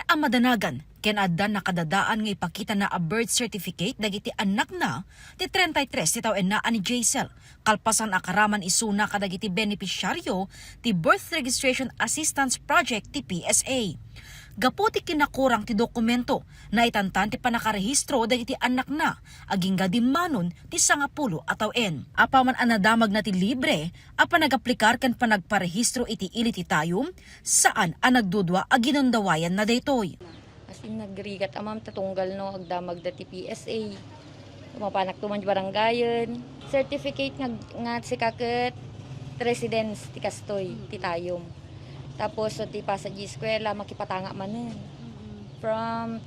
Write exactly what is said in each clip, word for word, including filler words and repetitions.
a madanagan ken adda nakadadaan nga ipakitana a birth certificate dagiti annakna ti treinta y tres ti tawenna a ni Jaisel, kalpasan a karaman isuna kadagiti benepisyaryo ti Birth Registration Assistance Project ti P S A. Gapu ti kinakurang ti dokumento, naitantan ti pannakarehistro dagiti annakna agingga dimmanon ti sangapulo a tawen. Apaman a nadamagna ti libre a panagaplikar ken panagparehistro iti ili ti tayom, saan a nagdudua a ginundawayanna daytoy. As in, nagrigat a, ma'am, ta tunggal no agdamagda ti P S A. Mapanakto man ti barangayen. Certificate nga, nga sika ket residence ti kastoy, ti tayom. Tapos, so, ti pasa di eskwela, makipatanga manen. From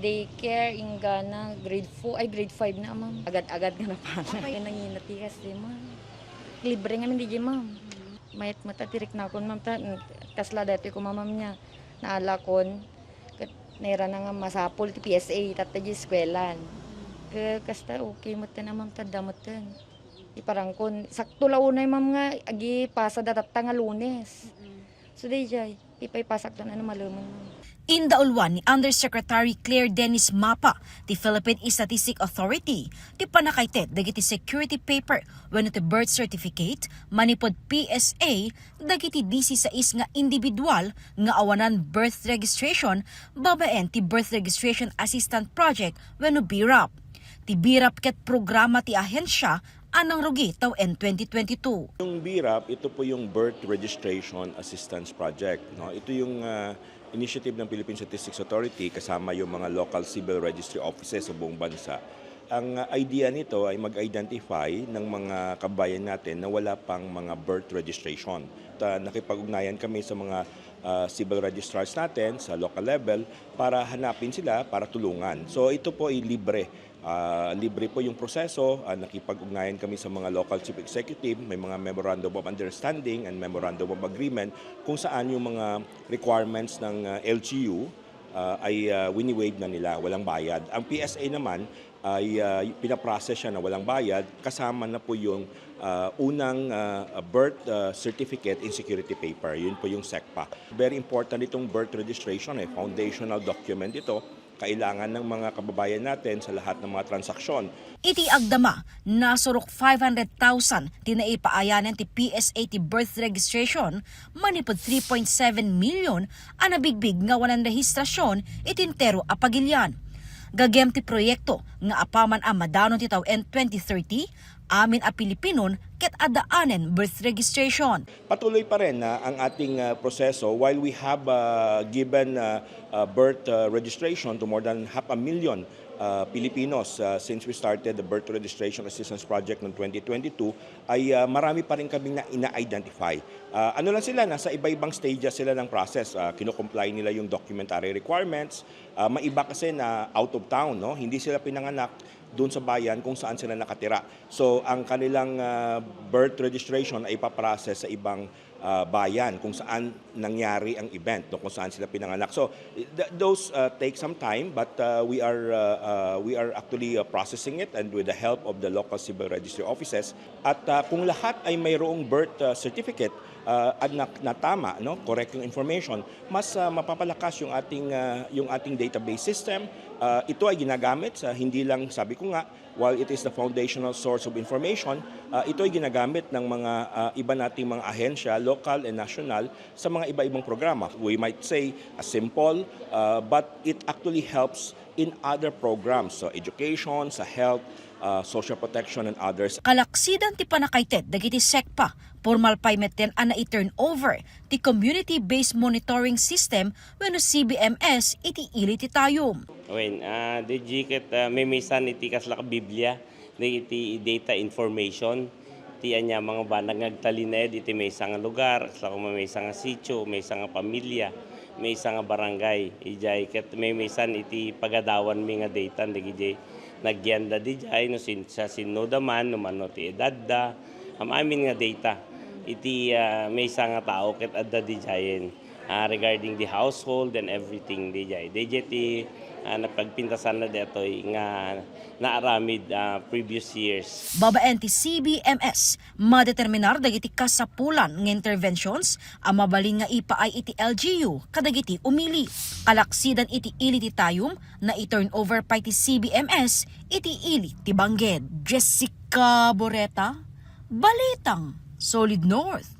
daycare, inggana, grade four, ay, grade five na, ma'am. Agad-agad nga napana. Ay, nangina ti kasi, ma'am. Libre ngamin di, ma'am. Mayat mata, tirik na akon, ma'am, ta, kasla dati ko, ma'am, niya. Naalakon, ket nairana nga masapul ti P S A, tatta di eskuelan. Ke-, kasta okay metten a, ma'am, tadda metten. Iparangkon, sakto la unay, ma'am, nga agipasada tatta nga Lunes. So, dayjay, ipaipasakto na malemen, ma'am. Indauluan ni Undersecretary Claire Dennis Mapa ti Philippine Statistic Authority ti pannakaited dagiti security paper wenno ti birth certificate manipud P S A dagiti disisais nga individual nga awanan birth registration babaen ti Birth Registration Assistance Project wenno BRAP. Ti BRAP ket programa ti ahensia a nangrugi tawen twenty twenty-two. Yung BRAP, ito po yung Birth Registration Assistance Project, no? Ito yung, ah, initiative ng Philippine Statistics Authority kasama yung mga local civil registry offices sa buong bansa. Ang, ah, idea nito ay mag-identify ng mga kabayan natin na wala pang mga birth registration. Ta-, nakipag-ugnayan kami sa mga, ah, civil registrars natin sa local level para hanapin sila, para tulungan. So, ito po ay libre. Ah, libre po yung proseso. Ah, nakipag-ugnayan kami sa mga local chief executive, may mga memorandum of understanding and memorandum of agreement kung saan yung mga requirements ng, ah, L G U, ah, ay, ah, wini-waive na nila, walang bayad. Ang P S A naman ay, ah, pinaprocess siya na walang bayad, kasama na po yung, ah, unang, ah, birth, ah, certificate and security paper. Yun po yung SECPA. Very important itong birth registration, eh, foundational document ito. Kailangan ng mga kababayan natin sa lahat ng mga transaksyon. Iti agdama, nasurok five hundred thousand ti naipaayanen ti P S A ti birth registration manipud three point seven million a nabigbig nga awanan rehistrasyon iti entero a pagilian. Gagem ti proyekto nga apaman a madanon ti tawen twenty thirty, amin a Pilipinon ket addaanen birth registration. Patuloy pa rin, ah, ang ating, ah, proseso while we have, ah, given, ah, ah, birth, ah, registration to more than half a million, ah, Filipinos, ah, since we started the Birth Registration Assistance Project noong twenty twenty-two, ay, ah, marami pa rin kaming na ina-identify. Ah, ano lang sila, nasa iba-ibang stages sila ng process. Ah, kino-comply nila yung documentary requirements. Ah, may iba kasi na out of town, no? Hindi sila pinanganak doon sa bayan kung saan sila nakatira. So, ang kanilang, ah, birth registration ay ipaprocess sa ibang, ah, bayan kung saan nangyari ang event, no, kung saan sila pinanganak. So, th- those, ah, take some time, but, ah, we are, ah, ah, we are actually, ah, processing it and with the help of the local civil registry offices. At, ah, kung lahat ay mayroong birth, ah, certificate, ah, at na, na tama, no, correct yung information, mas, ah, mapapalakas yung ating, ah, yung ating database system. Ah, ito ay ginagamit sa hindi lang, sabi ko nga, while it is the foundational source of information, ah, ito ay ginagamit ng mga, ah, iba nating mga ahensya, local and national, sa mga iba-ibang programa. We might say a simple, ah, but it actually helps in other programs, sa education, sa health, ah, social protection, and others. Kalaksidan ti pannakaited dagiti SECPA, pormal pay metten a nai-turn over ti Community-Based Monitoring System wenno C B M S iti ili ti tayom. Wen, ah, D G ket, ah, memesan iti kasla ka Biblia, dagiti data information, ti ania nga banag nga agtalinaed iti maysa nga lugar, kasla koma maysa nga sitio, maysa nga pamilia, maysa nga barangay. Idiay ket memesan iti pagadawanmi nga data, dagiti nagyanda didiay, no sin-, sa sinnoda man, no mano ti edadda, am-amin nga data. Iti, ah, maysa nga tao ket adda didiayen, ah, regarding the household and everything, didiay. Didiay ti, Ah, napagpintasanna daytoy nga naaramid, ah, previous years. Babaen ti C B M S, madeterminar dagiti kasapulan nga interventions a mabalin nga ipaay iti L G U kadagiti umili. Kalaksidan iti ili ti tayum, nai-turnover pay ti C B M S iti ili ti bangged. Jessica Boreta, Balitang Solid North.